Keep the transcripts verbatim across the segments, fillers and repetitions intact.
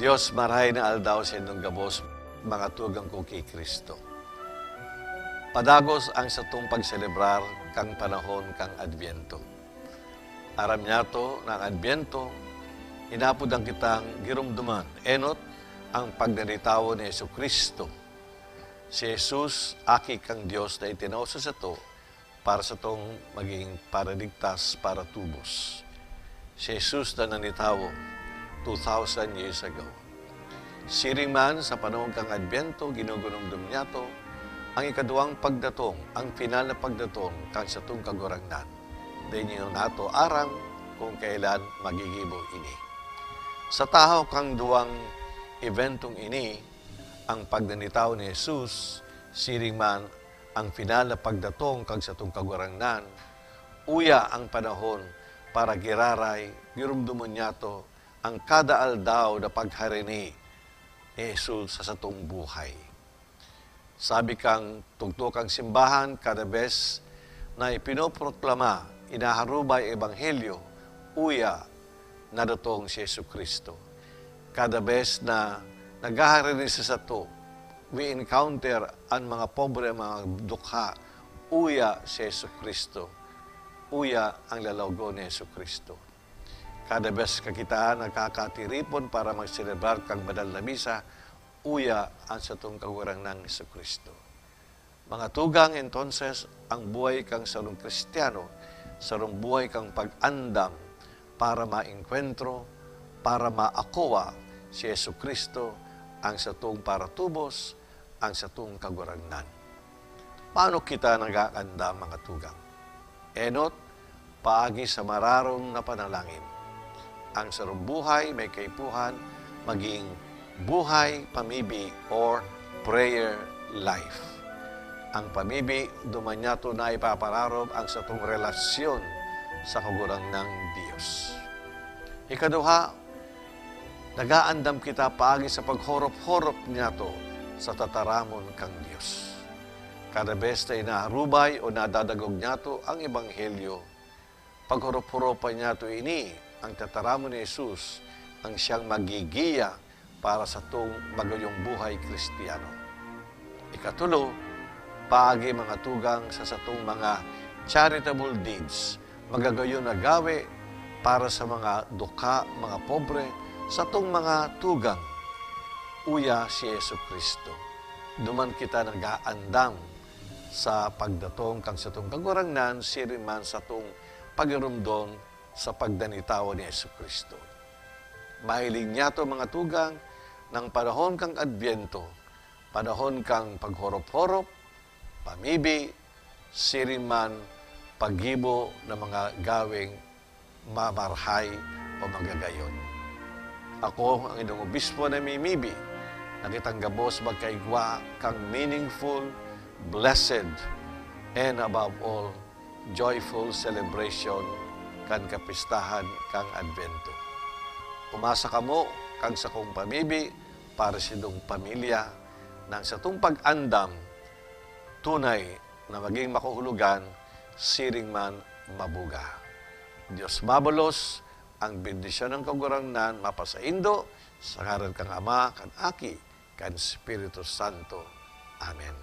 Dios, marahay na aldaw sa indong gabos, mga tugang ko ki Cristo. Padagos ang satong pagselebrar kan panahon kan Adbyento. Aram niyato na an Adbyento, inaapod kitang giromdoman, enot, ang pagdanitawo ni Jesu-Cristo. Si Jesus, Aki kan Dios na itinao sa sato, para satong magin paraligtas para tubos. Si Jesus na nanitawo two thousand years ago. Siring man, sa panahon kan Adbyento, ginugurumdom niyato ang ikaduwang pagdatong, ang final na pagdatong kan satong Kagurangnan. Dai niyato aram kung kailan magigibo ini. Sa tahaw kan duwang ebentong ini, ang pagdanitawo ni Jesus, siring man ang final na pagdatong kan satong Kagurangnan, uya an panahon para giraray giromdomon niyato an kada aldaw na pagharini ni Jesus sa satong buhay. Sabi kan tugto kan simbahan, kada bes na ipinoproklama, inaharubay an ebanghelyo, uya, nadatong si Jesu-Cristo. Kada bes na naghaharini sa sato, we encounter an mga pobre, an mga dukha, uya si Jesu-Cristo, uya an lalawagon ni Jesu-Cristo. Kada bes ka kita nakakatiripon para magselebrar kan banal na misa, uya an satong Kagurangnan Jesu-Cristo. Mga tugang, entonces, ang buhay kan sarong Kristiyano, sarong buhay kan pag-andam para maengkwentro, para maakowa si Jesu-Cristo, ang satong paratubos, ang satong Kagurangnan. Paano kita nag-aandam, mga tugang? Enot, paagi sa mararom na panalangin. Ang sarong buhay may kaipuhan magin buhay pamibi or prayer life. Ang pamibi, duman niyato na ipapararom ang satong relasyon sa Kagurangnan Dios. Ikaduha, nag-aandam kita paagi sa paghorop-horop niyato sa tataramon kan Dios. Kada bes na inaharubay o nadadangog niyato ang ebanghelyo, paghorop-horopan niyato ini, ang tataramon ni Jesus, ang siyang maggigiya para satong magayong buhay Kristiyano. Ikatulo, paagi, mga tugang, sa satong mga charitable deeds, magagayon na gawe para sa mga dukha, mga pobre, satong mga tugang, uya si Jesu-Cristo. Duman kita nag-aandam sa pagdatong kan satong Kagurangnan, siring man satong pagiromdom sa pagdanitawo ni Jesu-Cristo. Mahiling niyato, mga tugang, na an panahon kan Adbyento, panahon kan paghorop-horop, pamibi, siring man paggibo na mga gaweng mamarhay o magagayon. Ako, ang indong obispo na mimibi, na kitang gabos magkaigwa kan meaningful, blessed, and above all, joyful celebration kan kapistahan kan Adbyento. Umasa kamo kan sakong pamibi para sa indong pamilya, na an satong pag-andam tunay na magin makahulogan, siring man mabuga. Dios mabalos, ang bendisyon kan Kagurangnan mapasaindo, sa ngaran kan Ama, kan Aki, kan Espiritu Santo. Amen.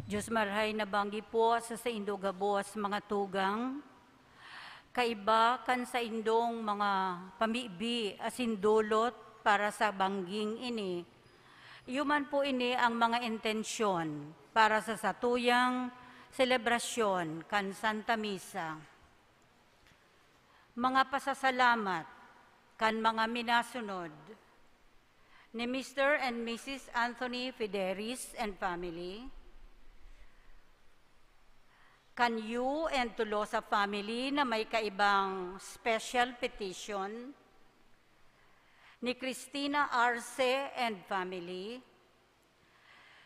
Diyos marhay na banggi po sa saindo gabos, mga tugang. Kaiba kan saindong mga pamibi asin dolot para sa bangging ini, iyo man po ini ang mga intensyon para sa satuyang selebrasyon kan Santa Misa. Mga pasasalamat kan mga minasunod ni Mister and Missus Anthony Fideris and family, kan Yu and Tolosa family na may kaibang special petition, ni Cristina Arce and family,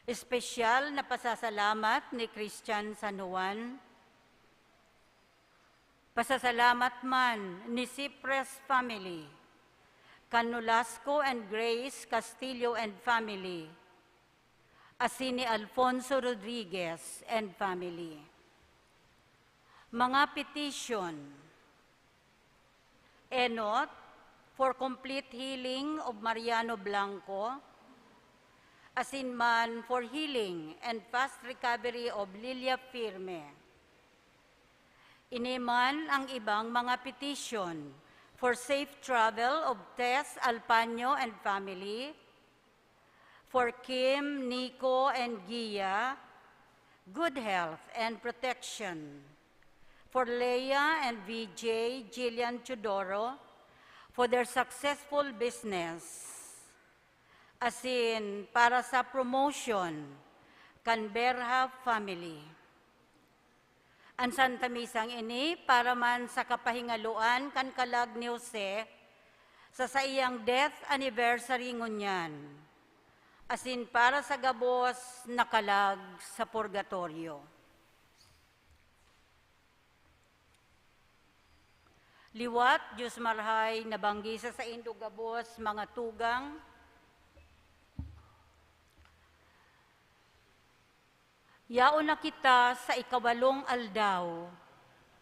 espesyal na pasasalamat ni Christian San Juan, pasasalamat man ni Cypress family, kan Nolasco and Grace Castillo and family, asin ni Alfonso Rodriguez and family. Mga petition. Enot, for complete healing of Mariano Blanco, asin man for healing and fast recovery of Lilia Firme. Ini man ang ibang mga petition for safe travel of Tess Alpaño and family, for Kim, Nico, and Gia, good health and protection, for Leah and V J, Jillian Teodoro, for their successful business, asin para sa promotion kan Berha family. An Santa Misang ini para man sa kapahingaloan kan kalag ni Jose sa saiyang death anniversary ngunyan, asin para sa gabos na kalag sa purgatorio. Liwat, Diyos marhay, na banggi sa saindo gabos, mga tugang, yaon na kita sa ikawalong aldaw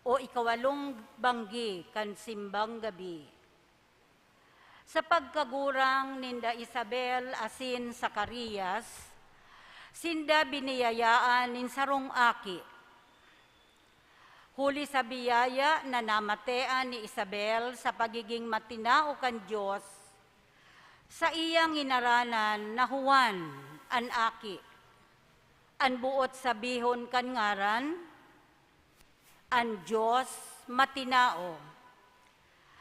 o ikawalong banggi kan simbang gabi. Sa pagkagurang ninda Isabel asin Zacarias, sinda biniyayaan nin sarong aki. Huli sa biyaya na namatean ni Isabel sa pagiging matinao kan Dios, saiyang nginaranan na Juan an aki. An boot sabihon kan ngaran, an Dios matinao.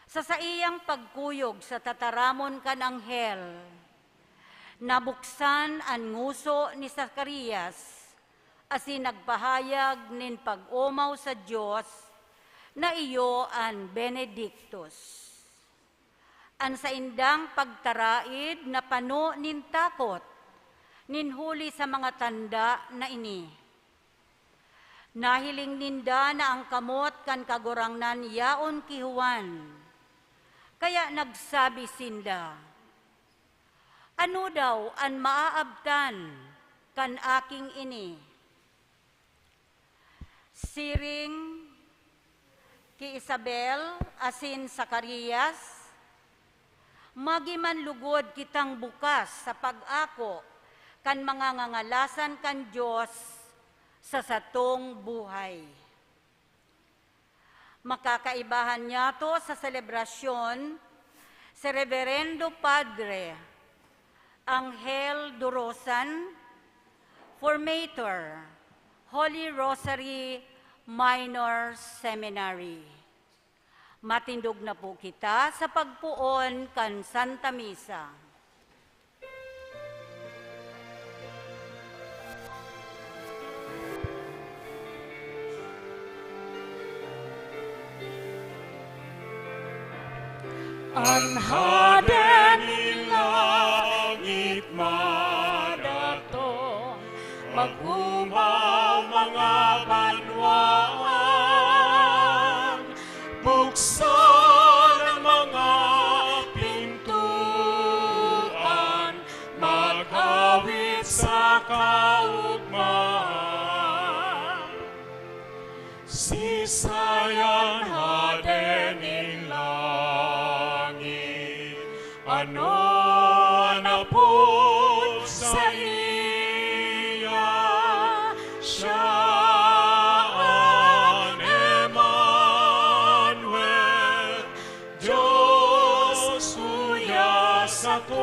Sa saiyang pagkuyog sa tataramon kan anghel, nabuksan an ngoso ni Zacarias asin nagpahayag nin pag-omaw sa Dios na iyo an Benedictus. An saindang pagtaraid napano nin takot nin huli sa mga tanda na ini. Nahiling ninda na ang kamot kan Kagurangnan yaon ki Juan. Kaya nagsabi sinda, "Ano daw an maaabtan kan aking ini?" Siring ki Isabel asin Zacarias, "Magi man lugod kitang bukas sa pag-ako kan mga ngangalasan kan Dios sa satong buhay." Makakaibahan niyato sa selebrasyon si Reverendo Padre Angel Durosan, Formator, Holy Rosary Minor Seminary. Matindog na po kita sa pagpoon kan Santa Misa. An Haden nin langit madatong, mag-omaw mga banwaan, buksan an mga pintoan, mag-awit sa kaogmahan. Siisay an Haden nin langit? Ano an apod saiya? sato.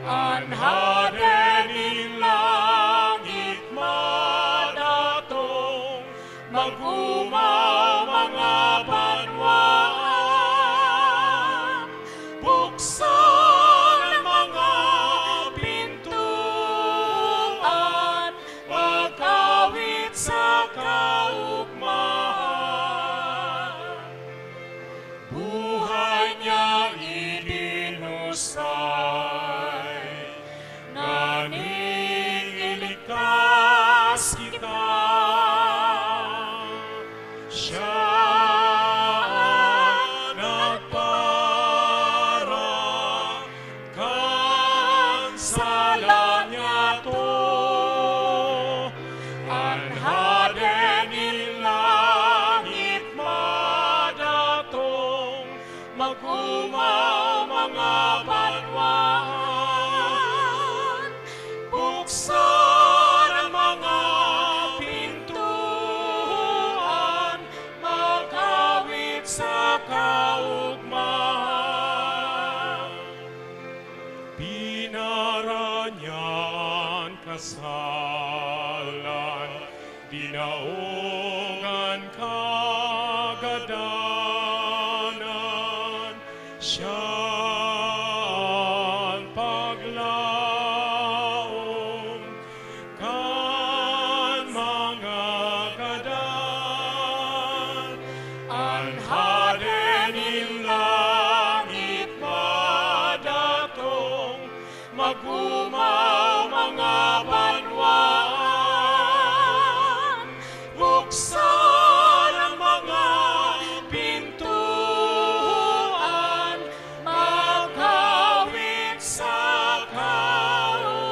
An Hade nin langit madatong, mag-omaw mga banwaan, buksan an mga pintoan, mag-awit sa kaogmahan. Buhay niya idinusay, nganing iligtas kita. Siya an nagpara kan sala niyato. An Hade nin langit madatong, mag-omaw mga banwaan, buksan an mga pintoan, mag-awit sa kaogmahan. Pinara niya an kasalan, dinaog an kagadanan. Siya an paglaom kan mga gadan. An Hade nin langit madatong, mag-omaw mga banwaan, buksan an mga pintoan, mag-awit sa kaogmahan.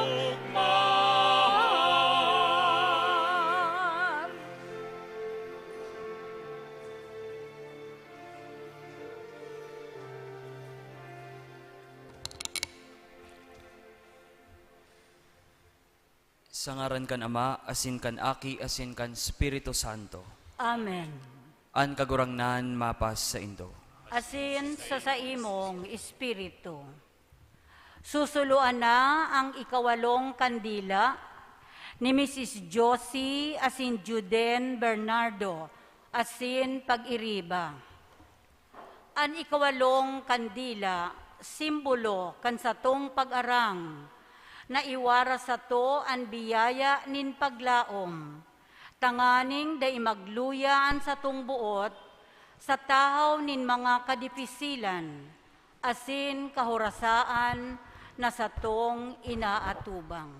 Sa ngaran kan Ama, asin kan Aki, asin kan Espiritu Santo. Amen. An Kagurangnan mapas saindo. Asin sa saimong espiritu. Susuloan na ang ikawalong kandila ni Misis Josie asin Juden Bernardo asin pag-iriba. An ikawalong kandila, simbolo kan satong pag-arang, na iwara sato an biyaya nin paglaom, tanganing dai magluya an satong boot sa tahaw nin mga kadipisilan asin kahorasaan na satong inaatubang.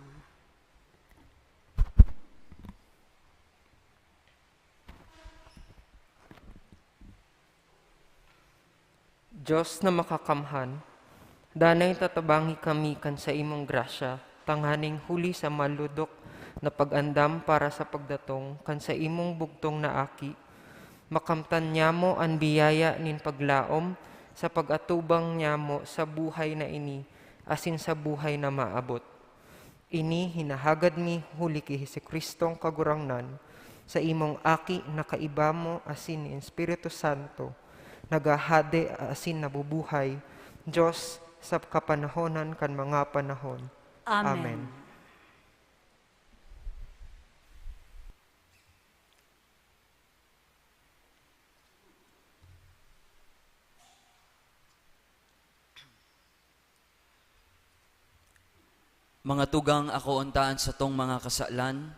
Dios na makakamhan, danay tatabangi kami kan saimong grasya, tanganing huli sa malodok na pag-andam para sa pagdatong kan saimong bugtong na Aki, makamtan nyamo an biyaya nin paglaom sa pag-atubang nyamo sa buhay na ini asin sa buhay na maabot. Ini hinahagad mi huli ki Jesu-Cristong Kagurangnan, saimong Aki na kaiba mo asin nin Espiritu Santo, naghahade asin nabubuhay, Dios sa kapanahonan kan mga panahon. Amen. Amen. Mga tugang, akoon ta an satong mga kasalan,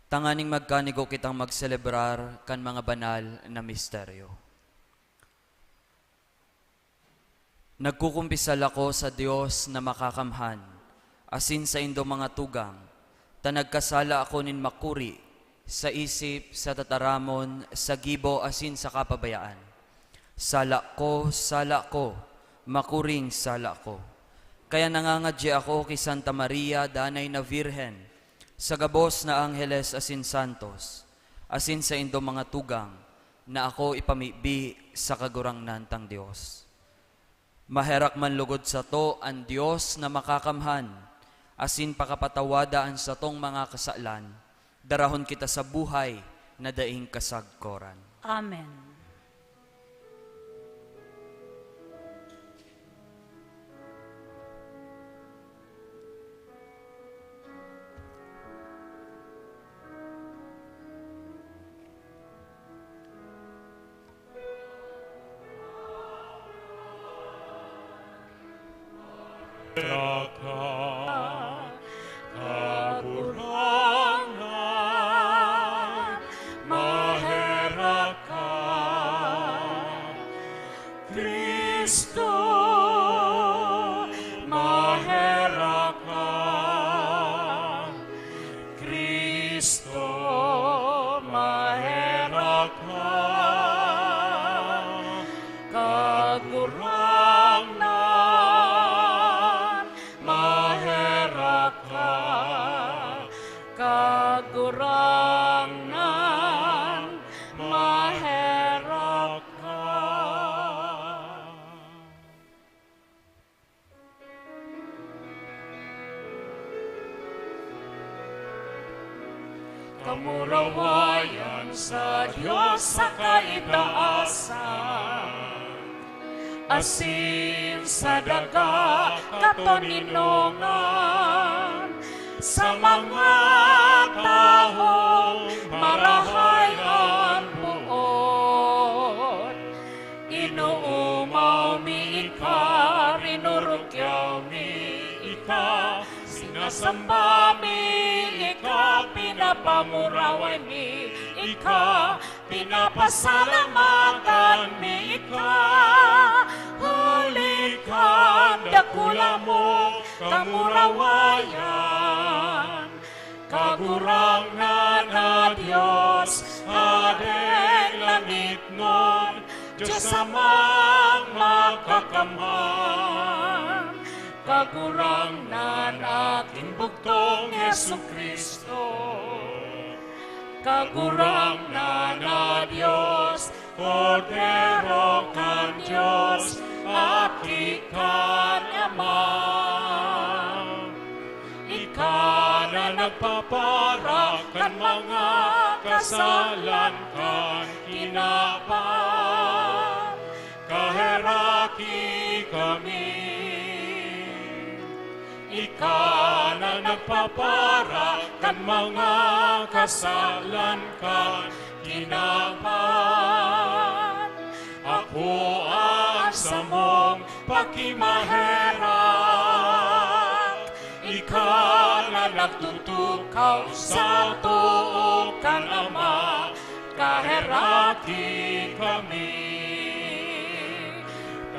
tanganing magkanigo kitang magselebrar kan mga banal na misteryo. Nagkukumpisal ako sa Dios na makakamhan, asin saindo, mga tugang, ta nagkasala ako nin makuri, sa isip, sa tataramon, sa gibo, asin sa kapabayaan. Sala ko, sala ko, makuring sala ko. Kaya nangangadyi ako ki Santa Maria, danay na Virgen, sa gabos na angheles asin santos, asin saindo, mga tugang, na ako ipamibi sa Kagurangnan tang Dios. Maherak man lugod sato an Dios na makakamhan, asin pakapatawada an satong mga kasalan, darahon kita sa buhay na daing kasagkoran. Amen. Cristo, maherak ka. Cristo, maherak ka. Kagurangnan, maherak ka. Kagurangnan, maherak ka. Kamurawayan sa Dios sa kaitaasan, asin sa daga katoninongan, sa mga tawong marahay an boot. Inoomaw mi ika, rinurukyaw mi ika, sinasamba mi ika, pinapamuraway mi ika, pinapasalamatan mi ika, huli kan dakula mong kamurawayan. Kagurangnan na Dios, Hadeng langitnon, Dios Amang Makakamhan, Kagurangnan aking bugtong Jesu-Cristo. Kagurangnan na Dios, Kordero kan Dios, Aki kan Ama. Ika na nagpapara kan mga kasalan kan kinaban, kaheraki kami. Ika na nagpapara kan mga kasalan kan kinaban. Akoa an samong pakimaherak, ika na nagtutukaw sa too kan Ama, kaheraki kami.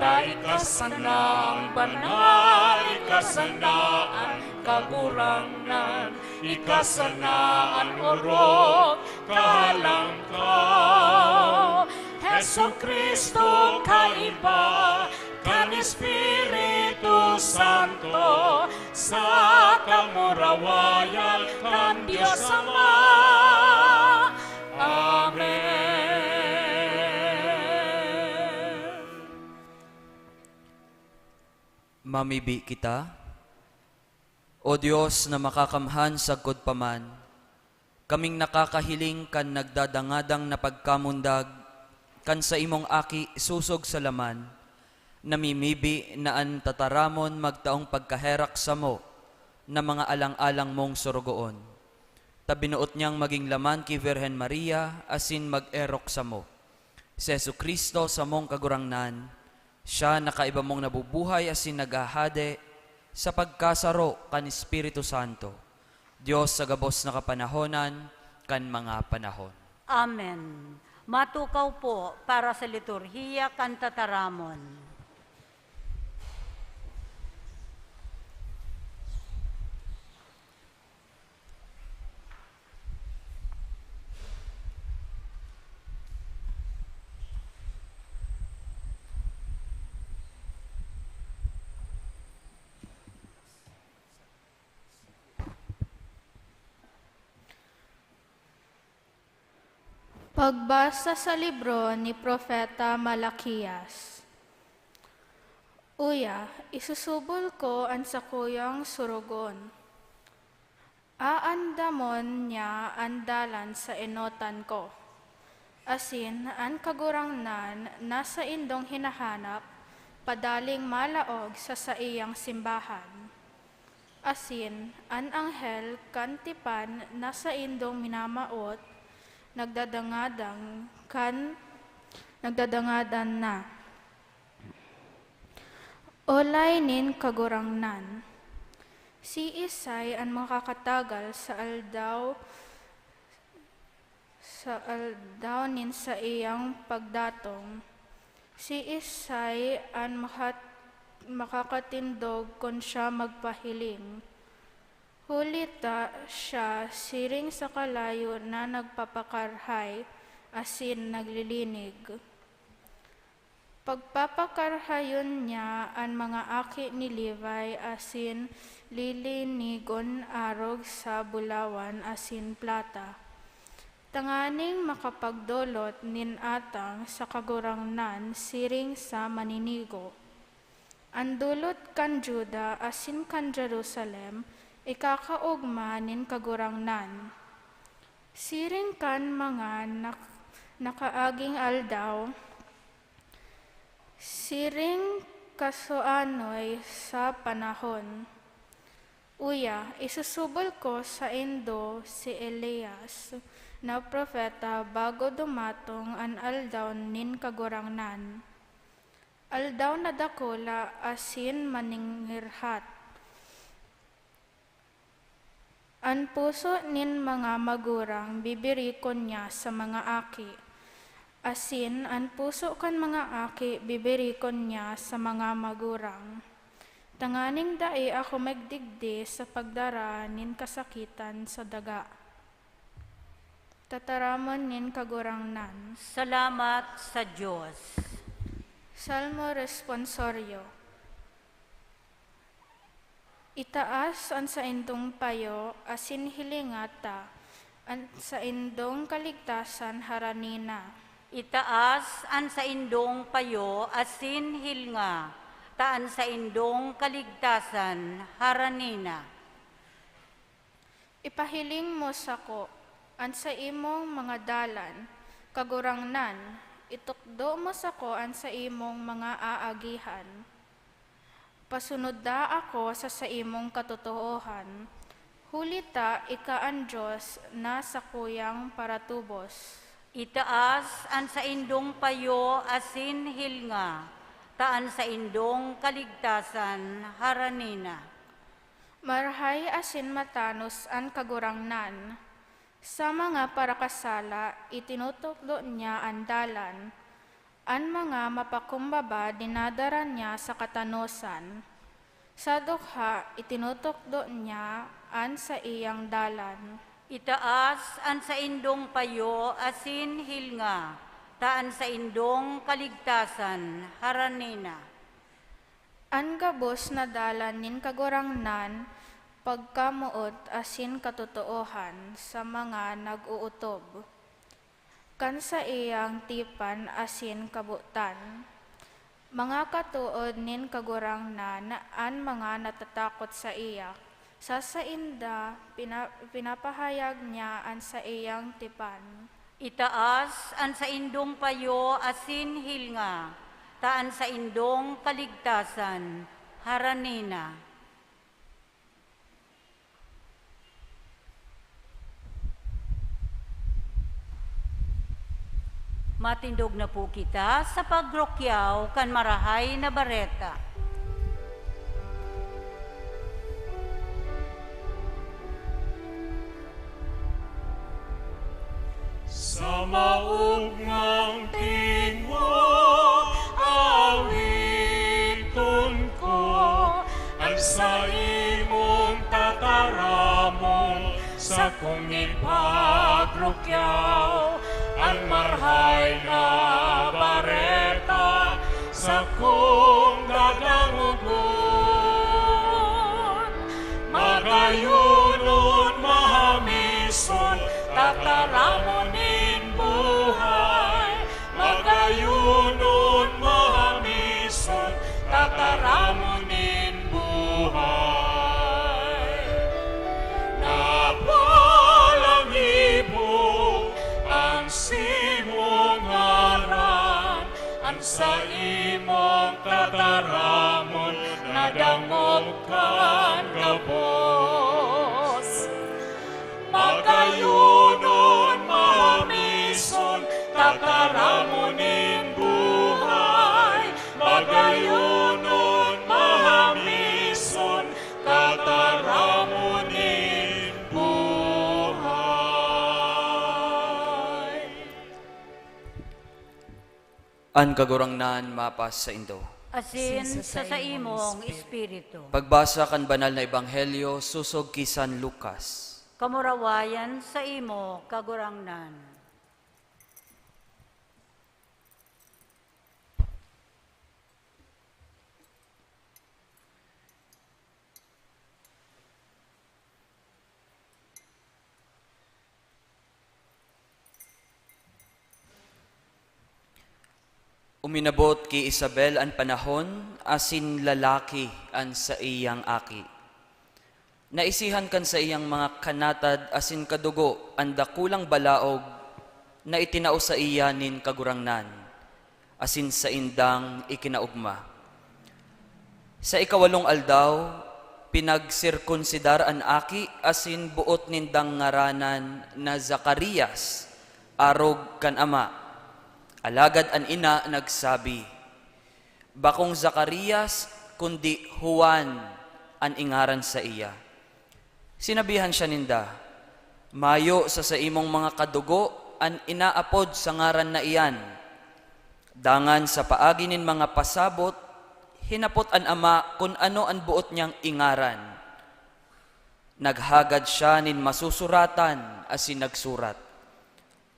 Ta ika sana an banal, ika sana an kagurangnan, ika sana an orog, kahalang ka, Jesu-Cristo, kaiba kan Espiritu Santo, sa kamurawayan kan Dios Ama. Amen. Mamibi kita. O Dios na makakamhan sagkod pa man, kaming nakakahiling kan nagdadangadang na pagkamundag kan saimong Aki sosog sa laman, namimibi na an tataramon magtaong pagkaherak samo na mga alang-alang mong sorogoon. Ta binoot niyang magin laman ki Virgen Maria asin mag-erok samo. Si Jesu-Cristo, samong Kagurangnan, siya na kaiba mong nabubuhay asin naghahade sa pagkasaro kan Espiritu Santo, Dios sa gabos na kapanahonan kan mga panahon. Amen. Matukaw po para sa liturhiya kan tataramon. Pagbasa sa libro ni Propeta Malaquias. Uya, isusubol ko an sakuyang sorogon. Aandamon niya an dalan sa enotan ko, asin an Kagurangnan na saindong hinahanap padaling malaog sa saiyang simbahan. Asin an anghel kan tipan na saindong minamawot nagdadangadang kan nagdadangadan na. Olay nin Kagurangnan, siisay an makakatagal sa aldaw, sa aldaw nin saiyang pagdatong? Siisay an makat-, makakatindog kun siya magpahiling? Huli ta siya siring sa kalayo na nagpapakarhay asin naglilinig. Pagpapakarhayon niya an mga aki ni Levi asin lilinigon arog sa bulawan asin plata, tanganing makapagdolot nin atang sa Kagurangnan siring sa maninigo. An dolot kan Juda asin kan Jerusalem ikakaogma nin Kagurangnan. Siring kan mga nak-, nakaaging aldaw, siring kasuanoy sa panahon. Uya, isusubol ko saindo si Elias na propeta bago dumatong an aldaw nin Kagurangnan, aldaw na dakula asin maningirhat. An puso nin mga magurang bibirikon niya sa mga aki, asin an puso kan mga aki bibirikon niya sa mga magurang, tanganing dai ako magdigdi sa pagdara nin kasakitan sa daga. Tataramon nin Kagurangnan. Salamat sa Dios. Salmo Responsorio. Itaas an saindong payo asin hilinga ta an saindong kaligtasan harani na. Itaas an saindong payo asin hilinga ta an saindong kaligtasan harani na. Ipahiling mo sako an saimong mga dalan, Kagurangnan, itukdo mo sako an saimong mga aagihan. Pasunod ta ako sa saimong katotoohan, huli ta ika an Dios na sakuyang paratubos. Itaas an saindong payo asin hilinga ta an saindong kaligtasan harani na. Marahay asin matanos an Kagurangnan. Sa mga parakasala, itinutukdo niya an dalan. An mga mapakumbaba dinadara niya sa katanosan. Sa dukha, itinutukdo niya an saiyang dalan. Itaas an saindong payo asin hilinga ta an saindong kaligtasan harani na. An gabos na dalan nin Kagurangnan, pagkamoot asin katotoohan sa mga nag-ootob kan saiyang tipan asin kabotan. Mga katood nin Kagurangnan an mga natatakot saiya. Sa sainda, pina-, pinapahayag niya an saiyang tipan. Itaas an saindong payo asin hilinga ta an saindong kaligtasan harani na. Matindog na po kita sa pagrukyaw kan Marahay na Bareta. Sa maognang tingog, awiton ko an saimong tataramon, sakong ipagrukyaw an Marahay na Bareta, sakong dadangogon. Magayonon, mahamison, tataramon nin buhay. Magayonon, mahamison, tataramon nin buhay. Napalangibo an simong ngaran, an saimong tataramon nadangog kan gabos. Magayonon, mahamison, tataramon nin buhay. Magayonon, mahamison, tataramon nin buhay. An Kagurangnan mapas saindo. Asin sa saimong espiritu. Pagbasa kan Banal na Ebanghelyo sosog ki San Lucas. Kamurawayan saimo, Kagurangnan. Uminabot ki Isabel an panahon asin lalaki an saiyang aki. Naisihan kan saiyang mga kanatad asin kadugo an dakulang balaog na itinao saiya nin Kagurangnan, asin saindang ikinaogma. Sa ikawalong aldaw, pinagsirkunsidar an aki asin boot nindang ngaranan na Zacarias, arog kan ama. Alagad an ina nagsabi, "Bakong Zacarias, kundi Juan an ingaran saiya." Sinabihan siya ninda, "Mayo sa saimong mga kadugo an inaapod sa ngaran na iyan." Dangan sa paagi nin mga pasabot, hinapot an ama kun ano an boot niyang ingaran. Naghagad siya nin masusuratan asin nagsurat,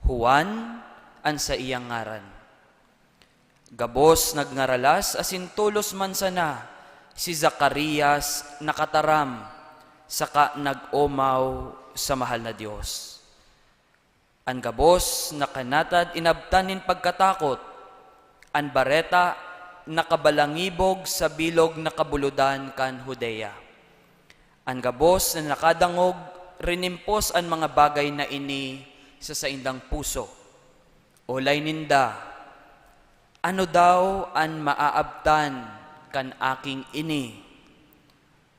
"Juan an saiyang ngaran." Gabos nagngaralas asin tolos man sana si Zacarias nakataram saka nag-omaw sa Mahal na Dios. An gabos na kanatad inabtan nin pagkatakot. An bareta nakabalangibog sa bilog na kabulodan kan Judea. An gabos na nakadangog rinimpos an mga bagay na ini sa saindang puso. Olay ninda, "Ano daw an maaabtan kan aking ini?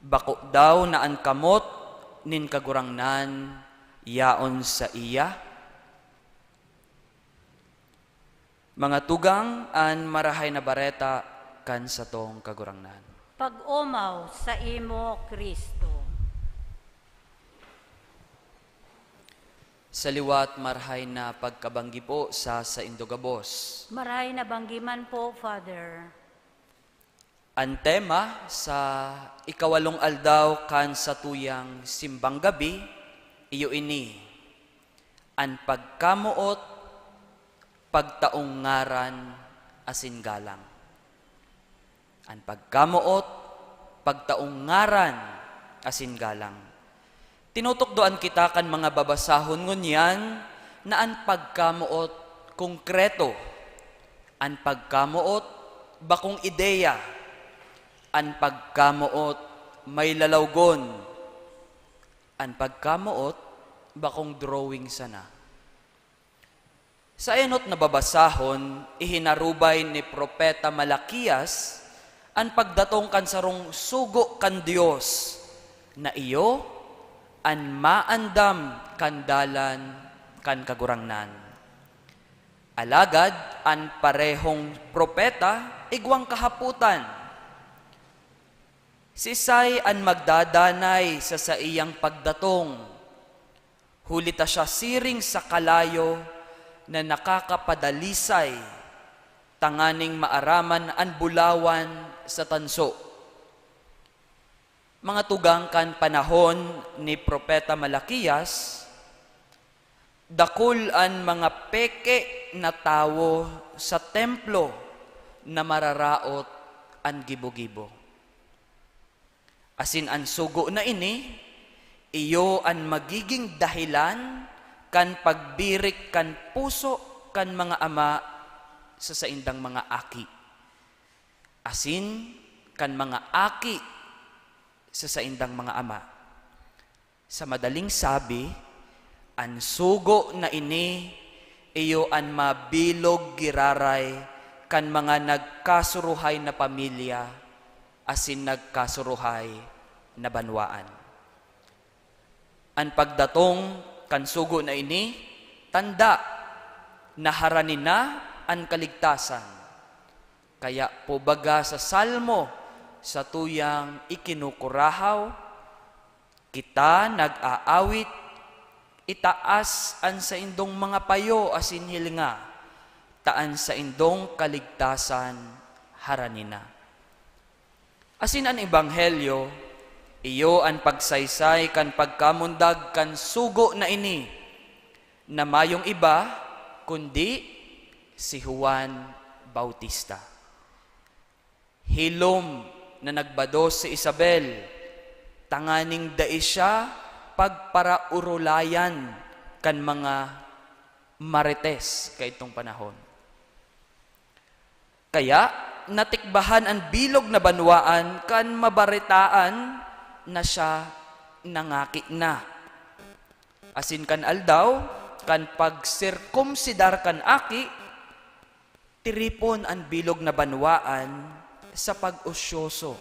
Bako daw na an kamot nin Kagurangnan yaon saiya?" Mga tugang, an Marahay na Bareta kan satong Kagurangnan. Pag-omaw saimo, Cristo. Sa liwat, marahay na pagkabanggi po sa saindo gabos. Marahay na banggi man po, Father. An tema sa ikawalong aldaw kan satuyang simbang gabi iyo ini, an pagkamoot, pagtaong ngaran asin galang. An pagkamoot, pagtaong ngaran asin galang. Tinutukdoan kita kan mga babasahon ngunyan na an pagkamoot konkreto, an pagkamoot bakong ideya, an pagkamoot may lalawgon, an pagkamoot bakong drawing sana. Sa enot na babasahon, ihinarubay ni Propeta Malaquias an pagdatong kan sarong sugo kan Dios na iyo an maandam kan dalan kan Kagurangnan. Alagad an parehong propeta igwang kahapotan, "Siisay an magdadanay sa saiyang pagdatong?" Huli ta siya siring sa kalayo na nakakapadalisay tanganing maaraman an bulawan sa tanso. Mga tugang kan panahon ni Propeta Malaquias, dakul an mga peke na tawo sa templo na mararaot an gibo-gibo. Asin an sugo na ini, iyo an magiging dahelan kan pagbirik kan puso kan mga ama sa saindang mga aki, asin kan mga aki sa saindang mga ama. Sa madaling sabi, an sugo na ini iyo an mabilog giraray kan mga nagkasuruhay na pamilya asin nagkasuruhay na banwaan. An pagdatong kan sugo na ini, tanda na harani na an kaligtasan. Kaya po baga sa Salmo, satuyang ikinukurahaw, "Kita nag-aawit, itaas an saindong mga payo asin hilinga, ta an saindong kaligtasan harani na. Asin an ebanghelyo, iyo an pagsaysay kan pagkamundag kan sugo na ini, na mayong iba kundi si Juan Bautista. Hilom na nagbados si Isabel, tanganing dai siya pagparaorolayan kan mga marites kaidtong panahon. Kaya, natikbahan an bilog na banwaan kan mabaretaan na siya nangaki na. Asin kan aldaw kan pagsirkumsidar kan aki, tiripon an bilog na banwaan sa pag-osyoso,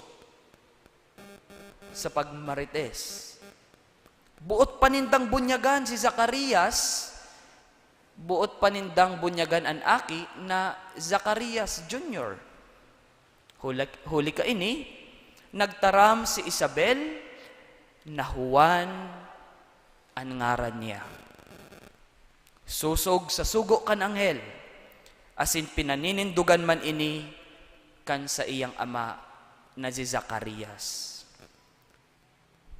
sa pagmarites. Boot pa nindang bunyagan si Zacarias, boot pa nindang bunyagan an aki na Zacarias Junior. Huli, huli kaini, nagtaram si Isabel na Juan an ngaran niya. Sosog sa sugo kan anghel, asin pinaninindogan man ini kan saiyang ama na si Zacarias.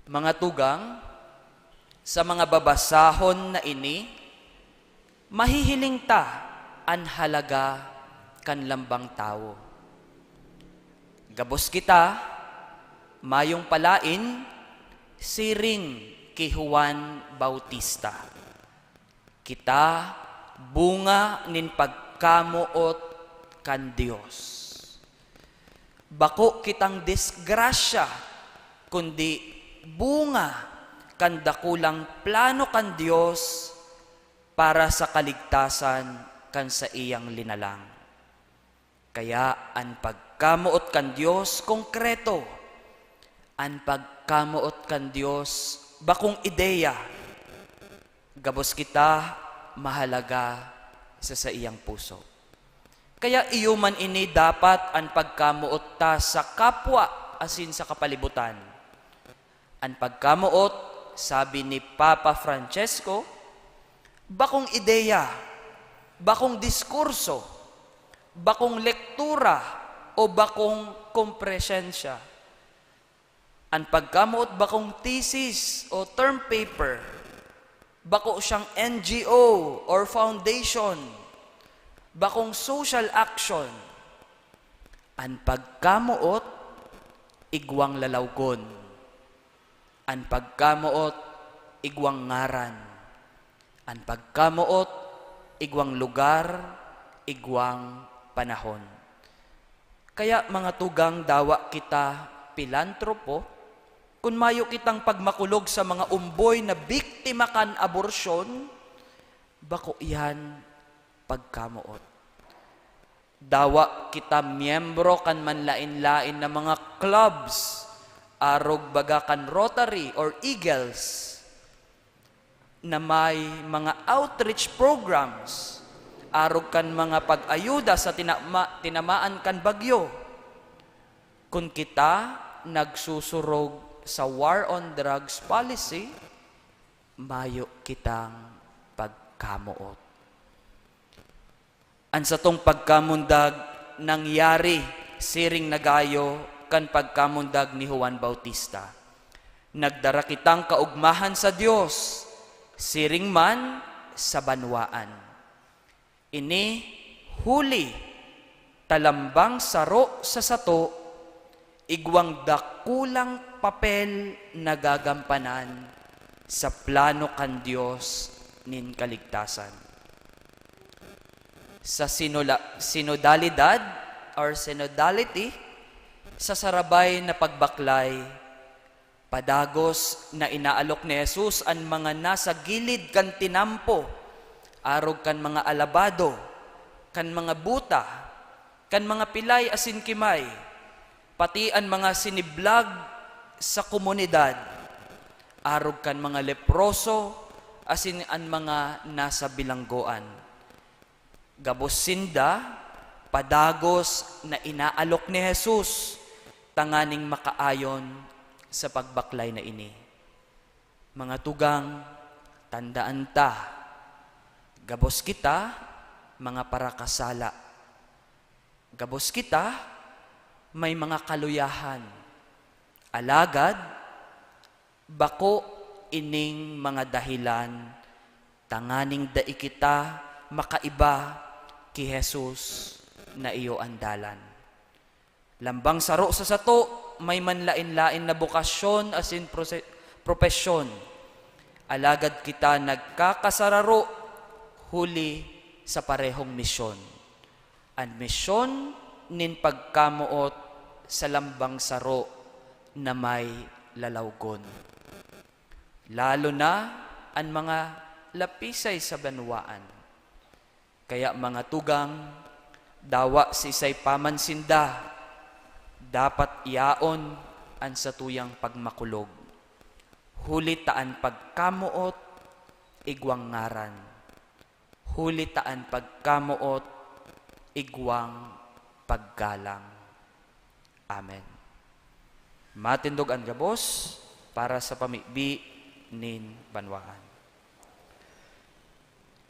Mga tugang, sa mga babasahon na ini, mahihiling ta an halaga kan lambang tawo. Gabos kita mayong palaen siring ki Juan Bautista. Kita bunga nin pagkamoot kan Dios. Bako kitang disgrasya, kundi bunga kan dakulang plano kan Dios para sa kaligtasan kan saiyang linalang. Kaya an pagkamoot kan Dios konkreto. An pagkamoot kan Dios bakong ideya. Gabos kita mahalaga sa saiyang puso. Kaya iyo man ini dapat an pagkamoot ta sa kapwa asin sa kapalibutan. An pagkamoot, sabi ni Papa Francesco, bakong ideya, bakong diskurso, bakong lektura, o bakong kompresensya. An pagkamoot bakong thesis o term paper, bako siyang N G O or foundation, bakong social action. An pagkamoot, igwang lalawgon. An pagkamoot, igwang ngaran. An pagkamoot, igwang lugar, igwang panahon. Kaya, mga tugang, dawa kita pilantropo, kun mayo kitang pagmakulog sa mga omboy na biktima kan aborsyon, bako iyan pagkamoot. Dawa kita miyembro kan manlaen-laen na mga clubs, arog baga kan Rotary or Eagles, na may mga outreach programs, arog kan mga pag-ayuda sa tinama-, tinamaan kan bagyo. Kun kita nagsusurog sa war on drugs policy, mayo kitang pagkamoot. An satong pagkamundag nangyari siring na gayo kan pagkamundag ni Juan Bautista. Nagdara kitang kaogmahan sa Dios, siring man sa banwaan. Ini huli ta lambang saro sa sato, igwang dakulang papel na gagampanan sa plano kan Dios nin kaligtasan. Sa sinula-, sinodalidad or synodality, sa sarabay na pagbaklay, padagos na inaalok ni Jesus an mga nasa gilid kan tinampo, arog kan mga alabado, kan mga buta, kan mga pilay asin kimay, pati an mga siniblag sa komunidad, arog kan mga leproso asin an mga nasa bilanggoan. Gabos sinda padagos na inaalok ni Jesus tanganing makaayon sa pagbaklay na ini. Mga tugang, tandaan ta, gabos kita mga parakasala. Gabos kita may mga kaluyahan. Alagad, bako ining mga dahilan tanganing dai kita makaiba ki Jesus na iyo an dalan. Lambang saro sa sato, may manlaen-laen na bokasyon asin prose-, propesyon. Alagad kita nagkakasararo huli sa parehong misyon. An misyon nin pagkamoot sa lambang saro na may lalawgon. Lalo na an mga lapisay sa banwaan. Kaya, mga tugang, dawa siisay pa man sinda, dapat yaon an satuyang pagmakulog. Huli ta an pagkamoot igwang ngaran. Huli ta an pagkamoot igwang paggalang. Amen. Matindog an gabos para sa pamibi nin banwaan.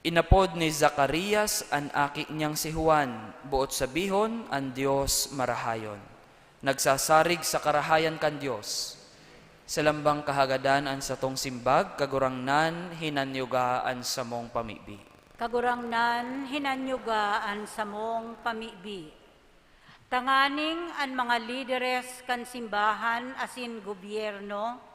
Inapod ni Zacarias an aki niyang si Juan, boot sabihon, an Dios marahayon. Nagsasarig sa karahayan kan Dios. Sa lambang kahagadan an satong simbag, Kagurangnan, hinanyuga an samong pamibi. Kagurangnan, hinanyuga an samong pamibi. Tanganing an mga lideres kan simbahan asin gobyerno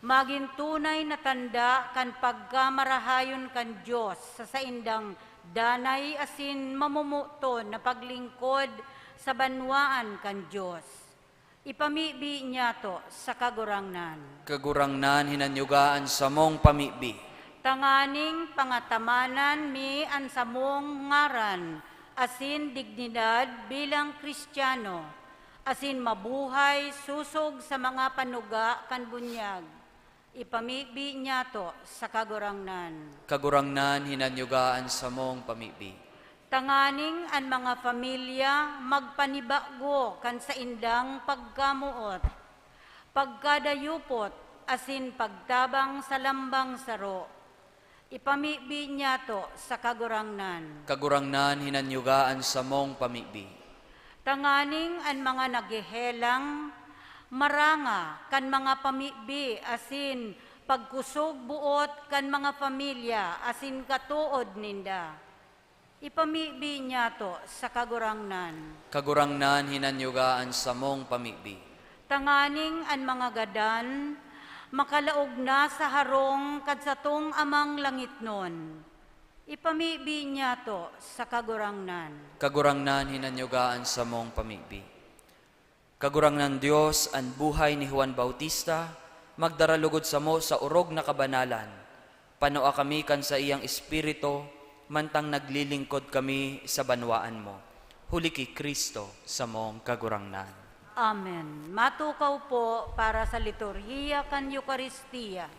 magin tunay na tanda kan pagkamarahayon kan Dios sa saindang danay asin mamomoton na paglingkod sa banwaan kan Dios. Ipamibi niyato sa Kagurangnan. Kagurangnan, hinanyuga an samong pamibi. Tanganing pangatamanan mi an samong ngaran asin dignidad bilang Kristiyano, asin mabuhay sosog sa mga panuga kan bunyag. Ipamibi niyato sa Kagurangnan. Kagurangnan, hinanyuga an samong pamibi. Tanganing an mga pamilya magpanibago kan saindang pagkamoot, pagkadayupot, asin pagtabang sa lambang saro. Ipamibi niyato sa Kagurangnan. Kagurangnan, hinanyuga an samong pamibi. Tanganing an mga naghehelang maranga kan mga pamibi asin pagkusog boot kan mga pamilya asin katood ninda. Ipamibi niyato sa Kagurangnan. Kagurangnan, hinanyuga an samong pamibi. Tanganing an mga gadan makalaog na sa harong kan satong Amang langitnon. Ipamibi niyato sa Kagurangnan. Kagurangnan, hinanyuga an samong pamibi. Kagurangnan Dios, an buhay ni Juan Bautista magdara lugod samo sa orog na kabanalan. Panua kami kan saiyang Espiritu, mantang naglilingkod kami sa banwaan mo. Huli ki Cristo, samong Kagurangnan. Amen. Matukaw po para sa liturhiya kan Eukaristia.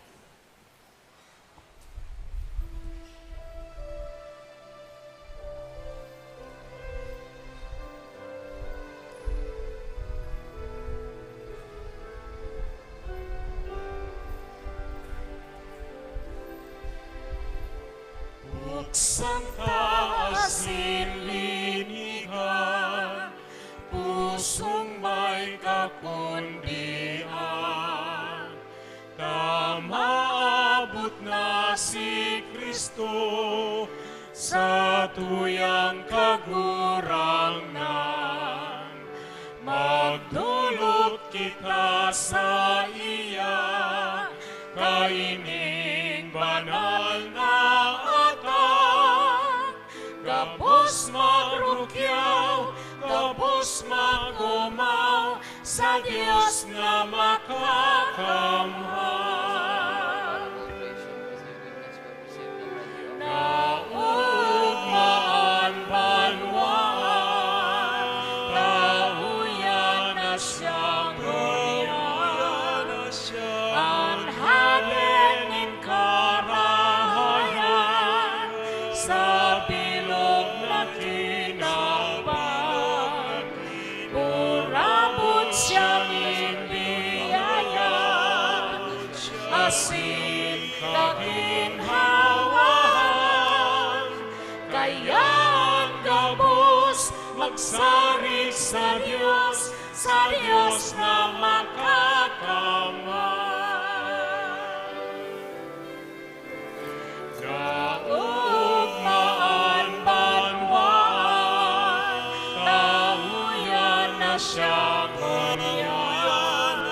Buksan ta asin linigan, pusong may kakundian. Ta maabot na si Cristo sa tuyang Kagurangnan. Magdolot kita saiya kaining banal na ata. Gabos magrukyaw, gabos mag-omaw sa Dios na makakamhan. Naugma an banwaan, tawo ya na siyang An hade nin karahayan sa bilog na kinaban. Burabot siya nin biyaya asin kaginhawahan. Kaya Sarig sa Dios, sa Dios na Makakamhan. Kaogma an banwaan, kahuyan na siya ngunyan.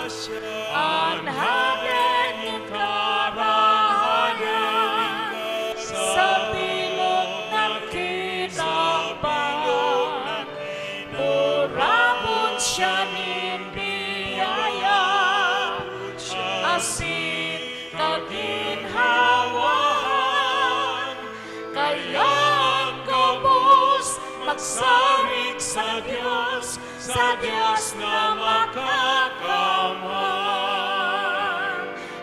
An hade nin karahayan, sa bilog na kinaban. Burabod siya nin biyaya, asin kaginhawahan. Kaya an gabos magsarig sa Dios, sa Dios na Makakamhan.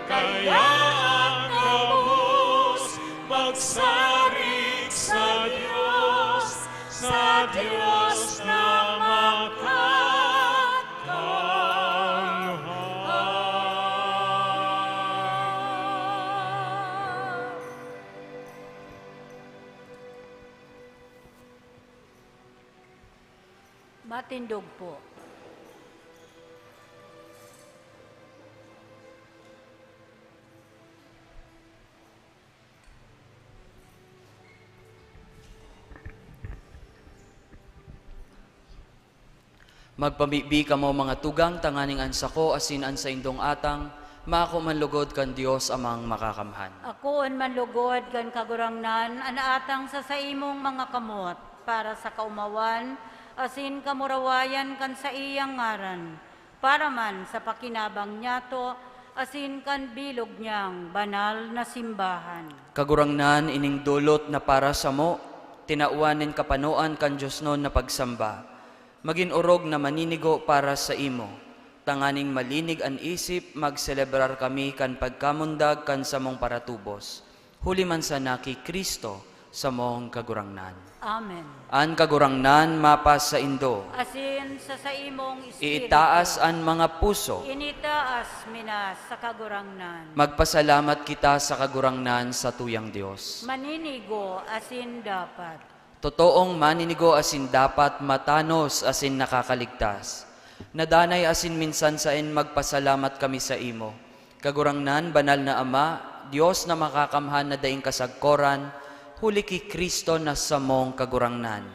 Kaya an gabos magsarig sa Dios, sa Dios na Makakamhan. Matindog po. Magpamibi kamo, mga tugang, tanganing an sako asin an saindong atang maako man lugod kan Dios Amang Makakamhan. Akoon man lugod kan Kagurangnan an atang sa saimong mga kamot, para sa kaomawan asin kamurawayan kan saiyang ngaran, para man sa pakinabang niyato asin kan bilog niyang banal na simbahan. Kagurangnan, ining dolot na para samo, tinawan nin kapanoan kan diosnon na pagsamba, magin orog na maninigo para saimo, tanganing malinig an isip, magselebrar kami kan pagkamundag kan samong paratubos. Huli man sana ki Cristo, samong Kagurangnan. Amen. An Kagurangnan mapasaindo. Asin sa saimong espiritu. Iitaas an mga puso. Initaas mi na sa Kagurangnan. Magpasalamat kita sa Kagurangnan, satuyang Dios. Maninigo asin dapat. Totoong maninigo asin dapat, matanos asin nakakaligtas. Na danay asin minsan saen magpasalamat kami saimo, Kagurangnan, Banal na Ama, Dios na Makakamhan na daing kasagkoran, huli ki Cristo na samong Kagurangnan.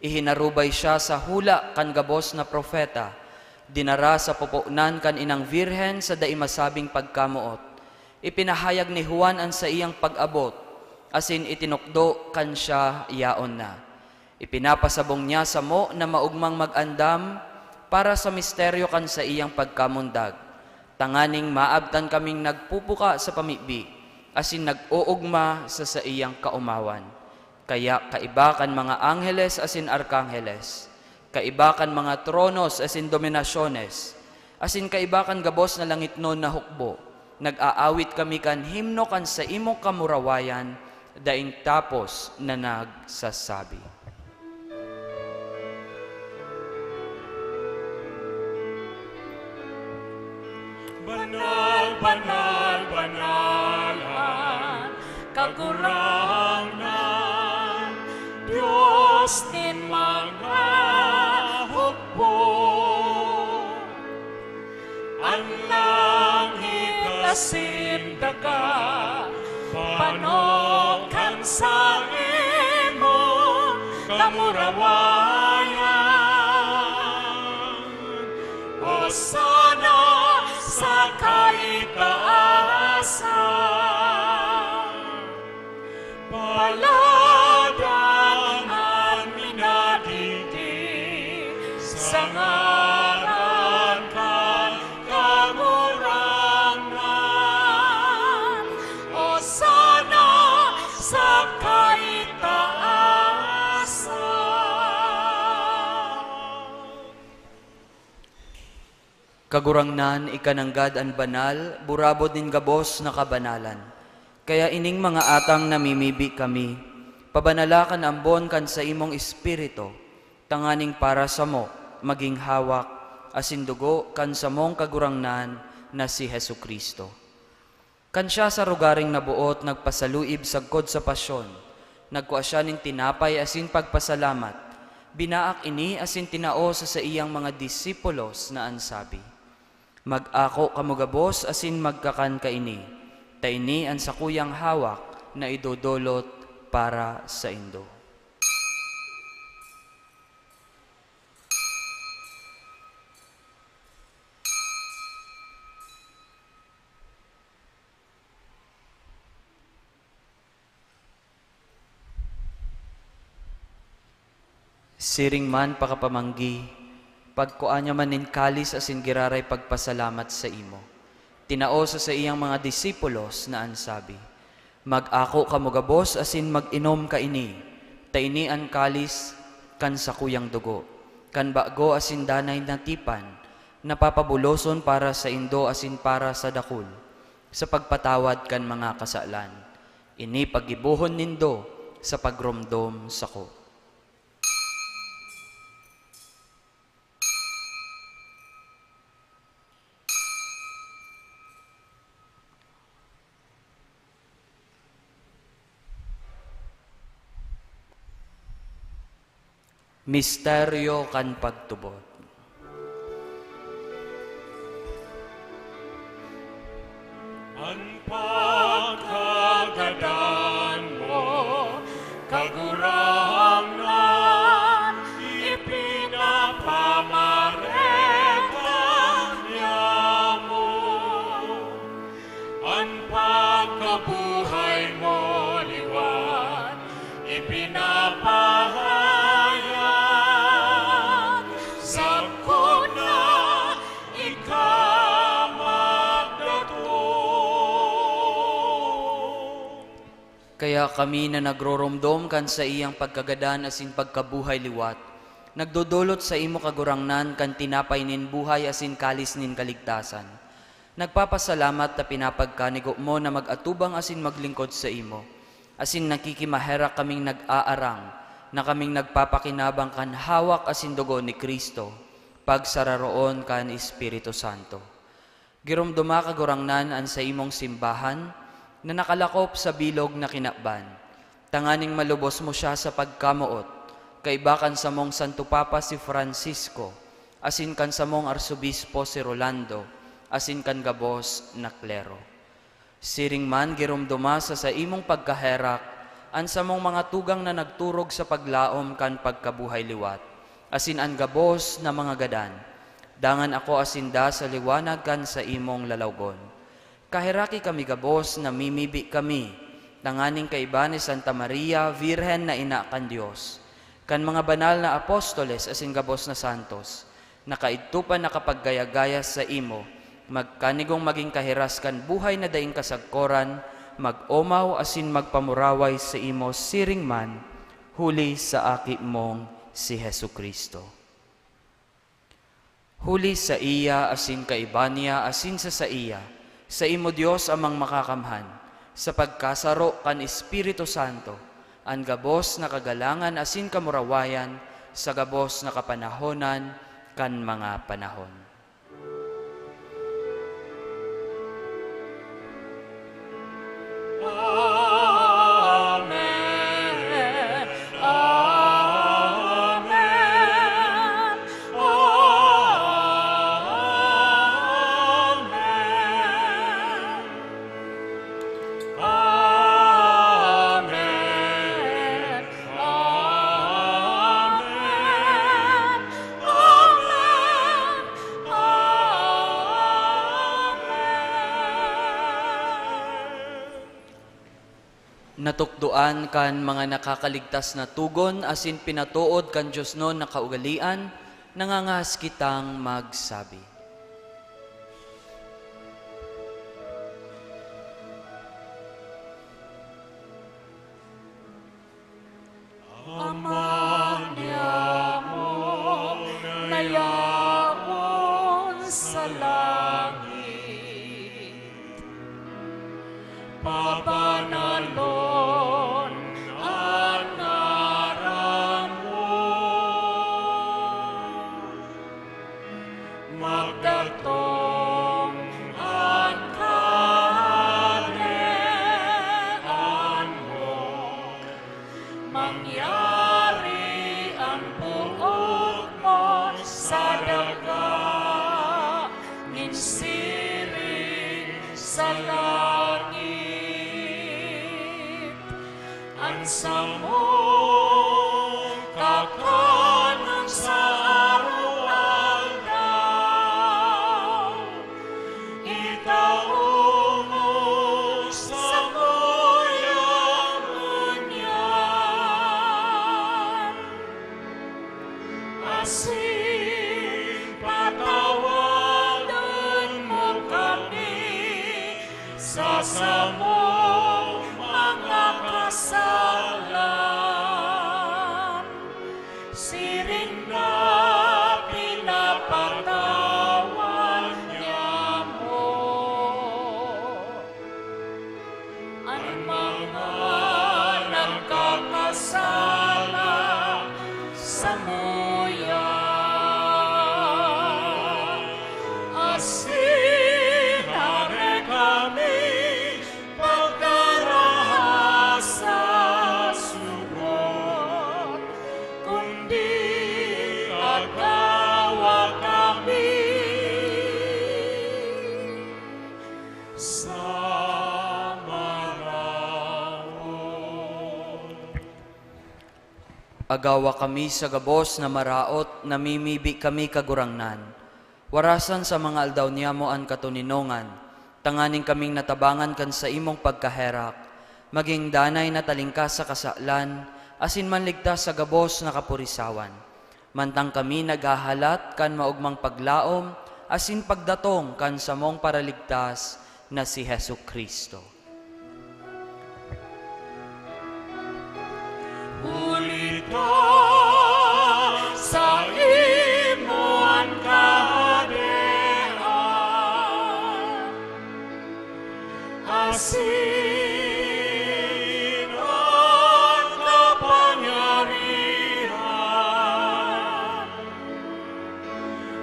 Ihinarubay siya sa hula kan gabos na propeta, dinara sa poponan kan inang Birhen sa dai masabing pagkamoot. Ipinahayag ni Juan an saiyang pag-abot, asin itinukdo kan siya yaon na. Ipinapasabong niya samo na maogmang mag-andam para sa misteryo kan saiyang pagkamundag, tanganing maabtan kaming nagpupuka sa pamibi asin nag-oogma sa saiyang kaomawan. Kaya kaiba kan mga angheles asin arkangheles, kaiba kan mga tronos asin dominasyones, asin kaiba kan gabos na langitnon na hukbo, nag-aawit kami kan himno kan saimong kamurawayan, daing tapos na nagsasabi: Banal, banal, banal an Kagurangnan, Dios nin mga hukbo. An langit asin daga, pano kan saimong kamurawayan. Hosana sa kaitaasan. Palad an minadigdi sa ngaran kan Kagurangnan. Hosana sa kaitaasan. Kagurangnan, ika nanggad an banal, burabod nin gabos na kabanalan. Kaya ining mga atang namimibi kami, pabanala kan ambon kan saimong Espiritu, tanganing para samo magin hawak asin dugo kan samong Kagurangnan na si Jesu-Cristo. Kan siya sa rogaring naboot nagpasaluib sagkod sa pasyon, nagkua siya nin tinapay asin pagpasalamat, Binaak ini asin tinao sa saiyang mga disipulos na an sabi, "Mag-ako kamo gabos asin magkakan kaini, ta ini an sakuyang hawak na idodolot para saindo." Siring man pakapamanggi, pagkua niya man nin kalis asin giraray pagpasalamat saimo. Tinao sa saiyang mga disipulos na an sabi, "Mag-ako kamo gabos asin mag-inom kaini, ta ini an kalis kan sakuyang dugo, kan bago asin danay na tipan, na papabuloson para saindo asin para sa dakul, sa pagpatawad kan mga kasalan. Ini paggibohon nindo sa pagromdom sako." Misteryo kan pagtubod. An pagkagadan mo, Kagurangnan, ipinapamareka niamo. An pagkabuhay mo liwat, ipinapahayag, sakuna ika magdatong. Kaya kami na nagroromdom kan saiyang pagkagadan asin pagkabuhay liwat, nagdodolot saimo, Kagurangnan, kan tinapay nin buhay asin kalis nin kaligtasan. Nagpapasalamat ta pinapagkanigo mo na mag-atubang asin maglingkod saimo, asin nakikimaherak kaming nag-aarang na kaming nagpapakinabang kan hawak asin dugo ni Cristo, pagsararoon kan Espiritu Santo. Giromdoma, Kagurangnan, an saimong simbahan na nakalakop sa bilog na kinaban, tanganing malubos mo siya sa pagkamoot, kaiba kan samong Santo Papa si Francisco, asin kan samong Arsobispo si Rolando, asin kan gabos na klero. Siring man, giromdoma sa saimong pagkaherak an samong mga tugang na nagturog sa paglaom kan pagkabuhay liwat, asin an gabos na mga gadan. Dangan akoa sinda sa liwanag kan saimong lalawgon. Kaheraki kami gabos, namimibi kami, tanganing kaiba ni Santa Maria, Birhen na ina kan Dios, kan mga banal na apostoles asin gabos na santos, na kaidto pa nakapaggaya-gaya saimo, magkanigong magin kahiras kan buhay na daing kasagkoran, mag-omaw asin magpamuraway saimo siring man, huli sa Aki mong si Jesu-Cristo. Huli saiya asin kaiba niya asin sa saiya, saimo, Dios Amang Makakamhan, sa pagkasaro kan Espiritu Santo, an gabos na kagalangan asin kamurawayan sa gabos na kapanahonan kan mga panahon. Amen. Amen. Amen. Amen. Amen. Amen. Amen. Natukdoan kan mga nakakaligtas na togon asin pinatood kan diosnon na kaugalean, nangangahas kitang magsabi. Ama niamo na yaon sa langit, pabanalon an ngaran mo. Magdatong an Kahadean mo. Mangyari an sa langit. An samong kakanon sa araw-araw, itao mo samuya ngunyan. Asin patawadon mo kami sa samong mga kasalan, siring na pinapatawad niamo an mga nagkakasala samuya. Asin hare kami pagdaraha sa sugot, kundi agawa kami sa maraot. Agawa kami sa gabos na maraot, namimibi kami, Kagurangnan. Warasan sa mga aldaw niyamo an katoninongan, tanganing kaming natabangan kan saimong pagkaherak, magin danay na talingkas sa kasalan, asin manligtas sa gabos na kapurisawan. Mantang kami naghahalat kan maogmang paglaom asin pagdatong kan samong Paraligtas na si Jesu-Cristo. Huli ta saimo an kahadean, asin an kapangyarihan,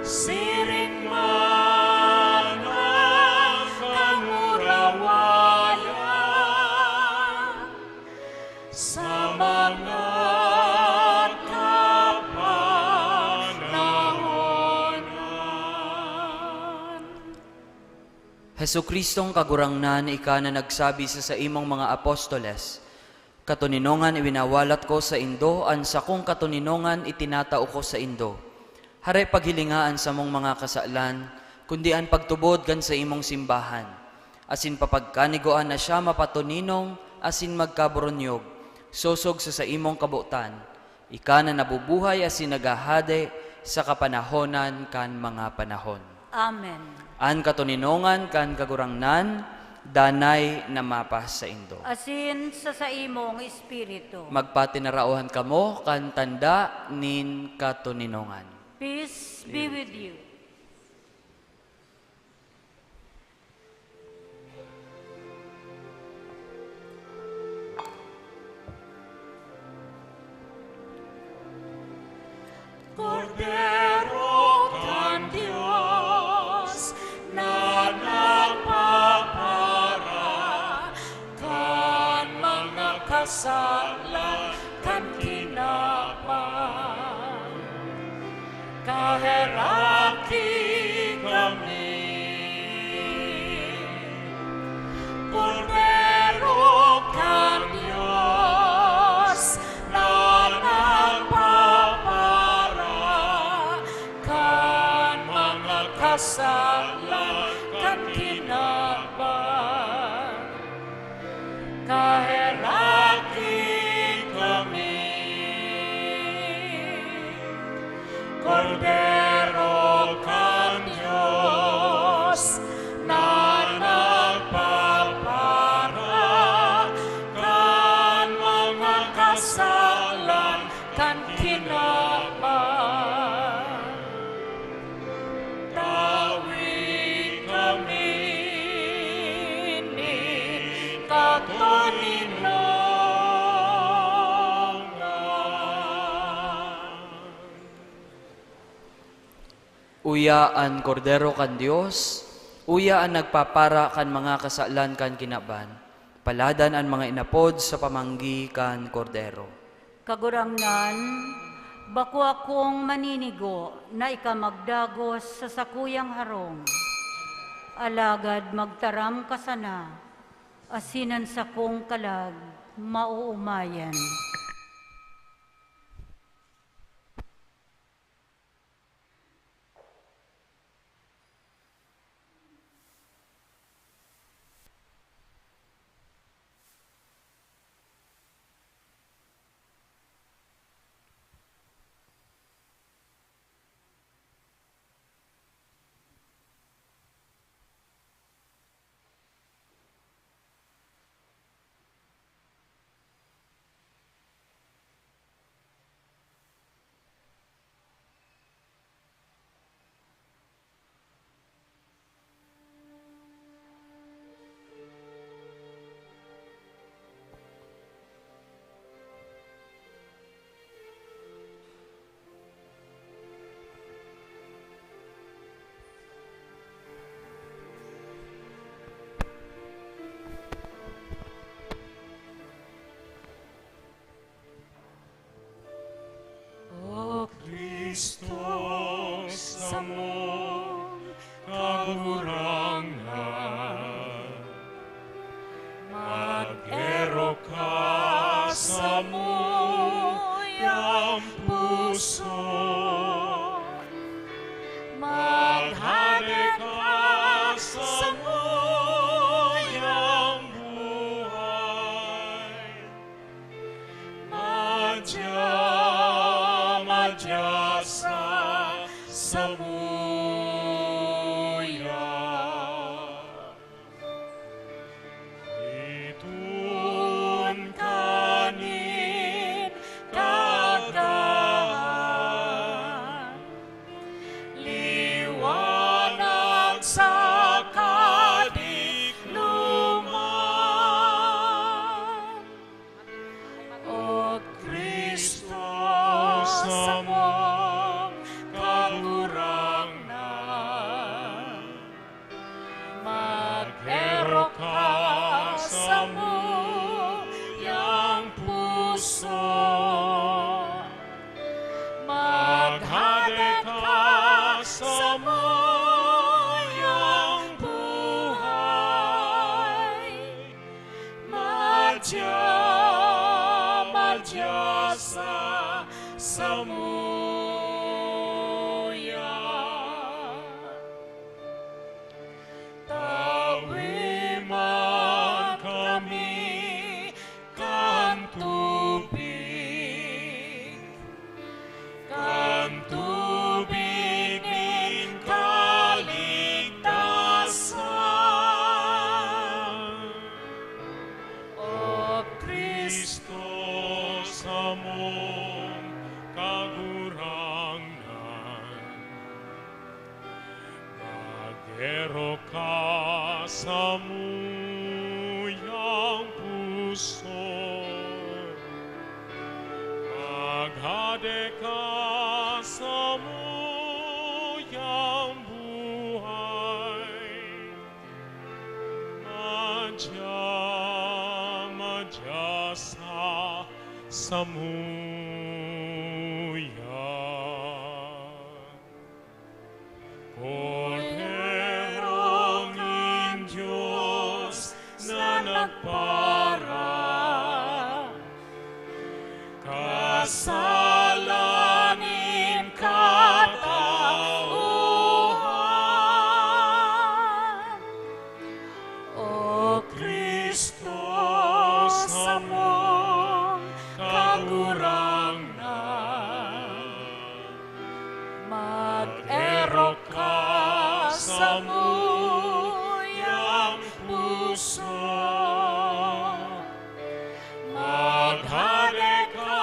siring man an kamurawayan sa mga kapanahonan. Jesu-Cristong Kagurangnan, ika na nagsabi sa saimong mga apostoles, "Katoninongan iwinawalat ko saindo, an sakong katoninongan itinatao ko saindo." Hare paghilinga an samong mga kasalan, kundi an pagtubod kan saimong simbahan, asin papagkanigoan na siya mapatoninong asin magkaboronyog, sosog sa saimong kabotan, ika na nabubuhay asin naghahade sa kapanahonan kan mga panahon. Amen. An katoninongan kan Kagurangnan, danay na mapasaindo. Asin sa saimong espiritu. Magpatinaraohan kamo kan tanda nin katoninongan. Peace be with you. Kordero kan Dios na nagpapara kan mga kasalan kan kinaban, kaheraki kami. Kordero kan Dios na nagpapara kan mga kasalan kan kinaban, kaheraki kami. Kordero kan Dios na nagpapara kan mga kasalan kan kinaban, tawi kami nin katoninongan. Uya an Kordero kan Dios, uya an nagpapara kan mga kasalan kan kinaban. Paladan an mga inapod sa pamanggi kan Kordero. Kagurangnan, bako akong maninigo na ika magdagos sa sakuyang harong. Alagad magtaram ka sana, asin an sakong kalag maoomayan. O Cristo, samong Kagurangnan, mag-erok ka samuyang puso, maghade ka samuyang buhay. Madya, madya sa samuya. Iton kanin kagahan, liwanag sa kadikloman. O Cristo, samong Kagurangnan, mag-erok ka samuyang puso, maghade ka samuyang buhay. Madya, madya sa samuya. Tawi man kami kan tubig, kan tubig nin kaligtasan. O Cristo, samong Kagurangnan, mag-erok ka samuyang puso, maghade ka samuyang buhay. Madya, madya sa samuya. Kordero nin Dios na nagpara, kasalan nin katauhan. O Cristo, samong Kagurangnan, mag-erok ka samuyang puso, maghade ka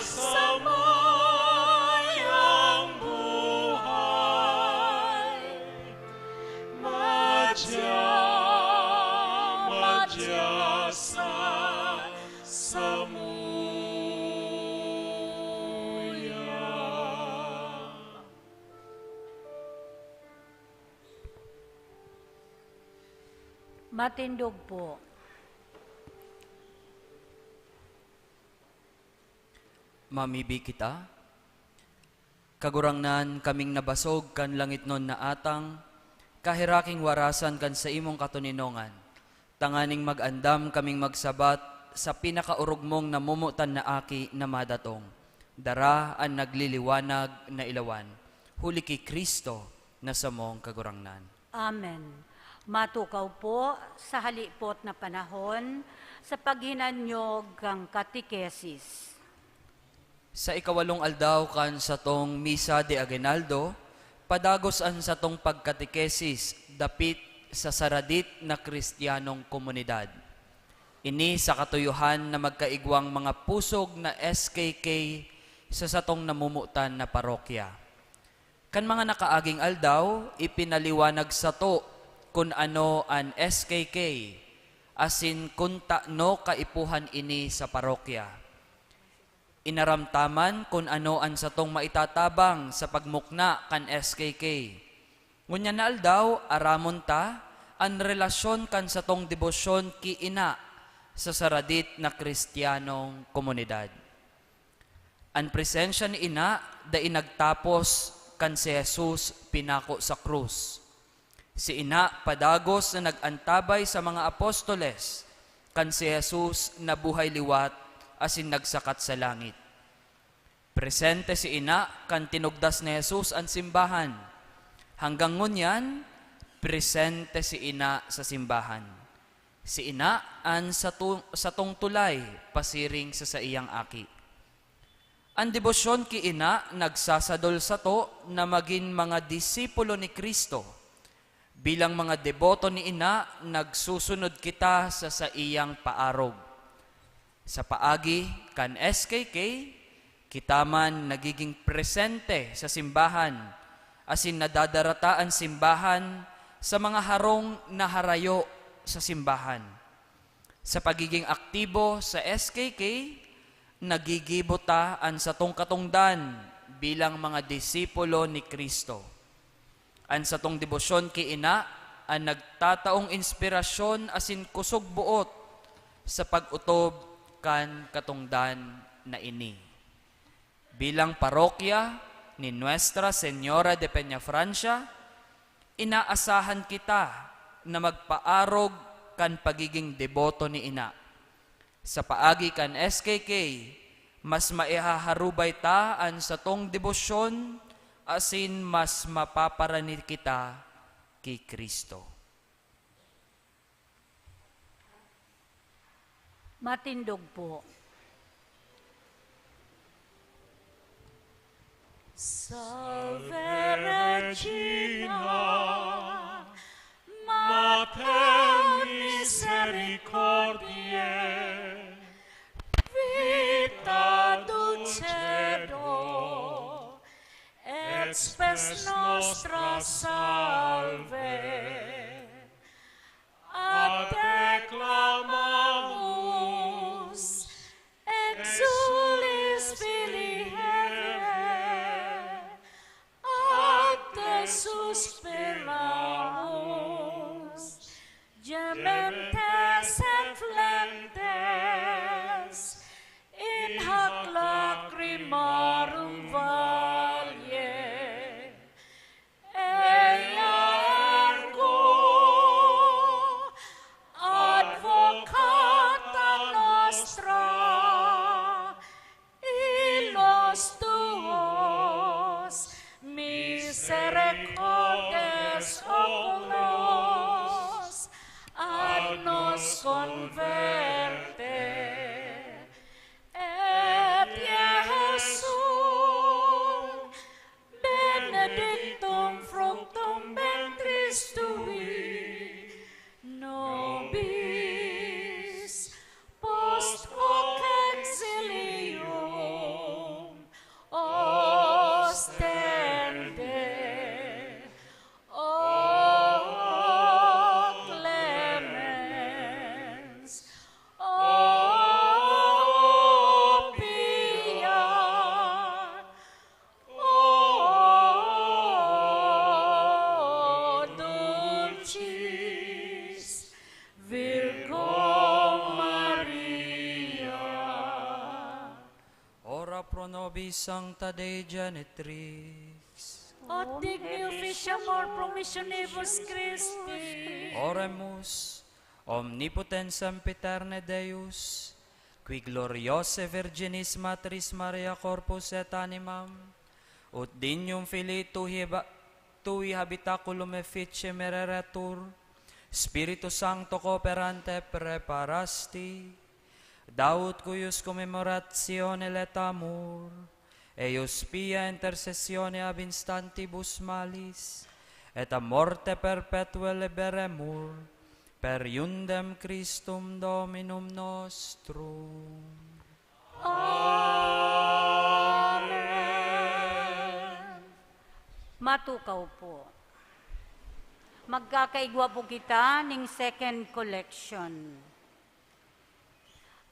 samuyang buhay. Madya, madya sa samuya. Matindog po. Mamibi kita. Kagurangnan, kaming nabasog kan langitnon na atang, Kaheraking warasan kan saimong katoninongan, tanganing mag-andam kaming magsabat sa pinakaorog mong namomotan na Aki na madatong. Dara an nagliliwanag na ilawan, huli ki Cristo na samong Kagurangnan. Amen. Matukaw po sa halipot na panahon sa paghinanyog kan katekesis. Sa ikawalong aldaw kan satong Misa de Aguinaldo, padagos an satong pagkatekesis dapit sa saradit na Kristiyanong komunidad. Ini sa katuyohan na magkaigwang mga pusog na S K K sa satong namomotan na parokya. Kan mga nakaaging aldaw, ipinaliwanag sato kun ano an S K K, asin kun tano kaipuhan ini sa parokya. Inaramtaman kun ano an satong maitatabang sa pagmukna kan S K K. Ngunyan na aldaw, aramon ta an relasyon kan satong debosyon ki Ina sa saradit na Kristiyanong komunidad. An presensya ni Ina dai nagtapos kan si Jesus pinako sa krus. Si Ina padagos na nag-antabay sa mga apostoles kan si Jesus nabuhay liwat asin nagsakat sa langit. Presente si Ina kan tinugdas ni Jesus an simbahan. Hanggang ngunyan, presente si Ina sa simbahan. Si Ina an satu-, satong tulay pasiring sa saiyang Aki. An debosyon ki Ina nagsasadol sato na magin mga disipulo ni Cristo. Bilang mga deboto ni Ina, nagsusunod kita sa saiyang paarog. Sa paagi kan S K K, kita man nagiging presente sa simbahan, asin nadadarata an simbahan sa mga harong na harayo sa simbahan. Sa pagiging aktibo sa S K K, nagigibo ta an satong katongdan bilang mga disipulo ni Cristo. An satong debosyon ki Ina an nagtataong inspirasyon asin kusog boot sa pag-otob kan katongdan na ini. Bilang parokya ni Nuestra Señora de Peñafrancia, inaasahan kita na magpaarog kan pagiging deboto ni Ina. Sa paagi kan S K K, mas maihaharubay ta an satong debosyon asin mas mapaparani kita ki Cristo. Matindog po. Salve Regina, Mater misericordiae, Vita dulcedo, et spes nostra salve. Ad te clamamus, exules filii Hevae, ad te suspiramus, gementes et flentes in hac lacrimarum valle. Ea ergo advocata nostra, illos tuos misericordes oculos, ad nos converte. Et Iesum benedictum fructum ventris tui, nobis post hoc exilium ostende. O clemens, O pia, O dulcis Virgo Maria. Ora pro nobis Sancta Dei Genitrix. Ut digni officiamur pro missionibus Christi. Oremus. Omnipotens sempiterne Deus, qui gloriose Virginis Matris Maria corpus et animam, ut dignum filii tui heba-, tui habitaculum efficie mereretur, Spiritu Sancto cooperante preparasti, Daut cuius commemoratione laetamur, eius pia intercessione ab instantibus malis, et a morte perpetuae liberemur, per iundem Christum Dominum nostrum. Amen. Matukaw po. Magkakaigwa po kita ning second collection.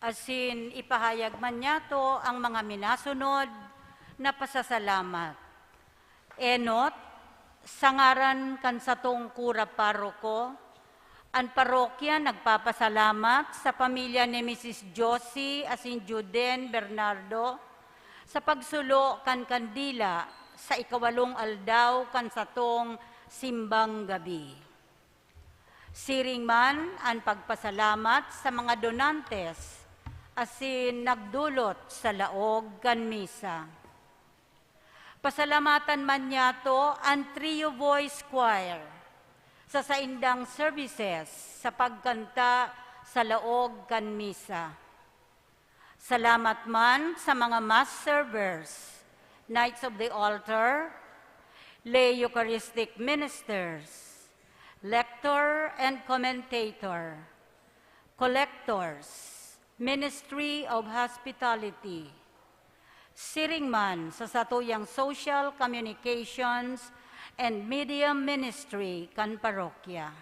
Asin ipahayag man niyato ang mga minasunod na pasasalamat. Enot, sa ngaran kan satong kura paroko, an parokya nagpapasalamat sa pamilya ni Misis Josie asin Juden Bernardo sa pagsulo kan kandila sa ikawalong aldaw kan satong simbang gabi. Siring man an pagpasalamat sa mga donantes asin nagdulot sa laog kan misa. Pasalamatan man niyato an Trio Voice Choir sa saindang services sa pagkanta sa laog kan misa. Salamat man sa mga mass servers, knights of the altar, lay Eucharistic ministers, lector and commentator, collectors, Ministry of Hospitality, siring man sa satuyang Social Communications and Media Ministry kan parokya.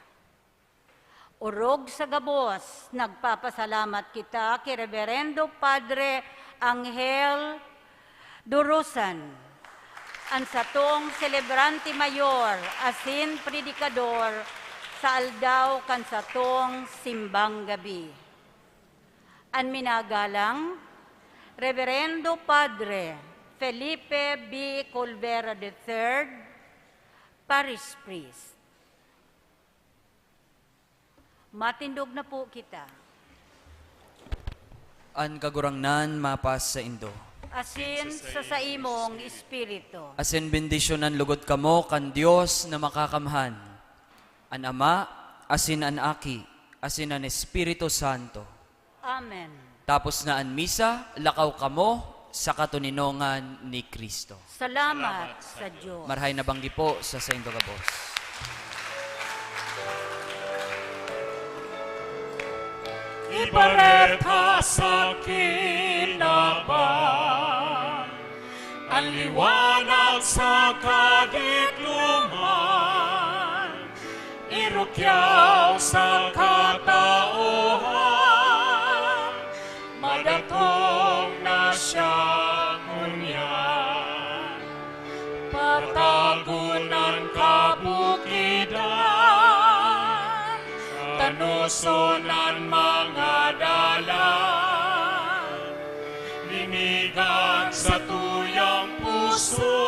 Orog sa gabos, nagpapasalamat kita ki Reverendo Padre Angel Durusan, an satong selebrante mayor asin predikador sa aldaw kan satong simbang gabi. An minagalang, Reverendo Padre Felipe B. Colvera the third, Parish Priest. Matindog na po kita. An Kagurangnan mapas saindo. Asin sa saimong espiritu. Asin bendisyonan logod kamo kan Dios na Makakamhan, an Ama, asin an Aki, asin an Espiritu Santo. Amen. Tapos na an misa, lakaw kamo sa katoninongan ni Cristo. Salamat sa Diyos. Marhay na banggi po sa saindo gabos. Ibareta sa kinaban, an liwanag sa kadikloman, irukyaw sa katauhan, madatong na siya ngunyan. Patagon an kabukidan, tanoson an mga dalan, linigan satuyang puso,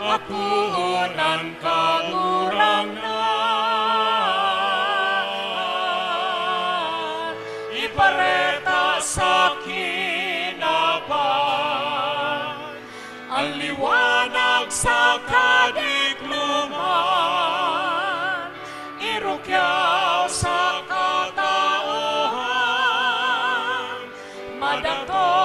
akoon an Kagurangnan. Ibareta sa kinaban, an liwanag sa kadikloman, irukyaw sa katauhan, madato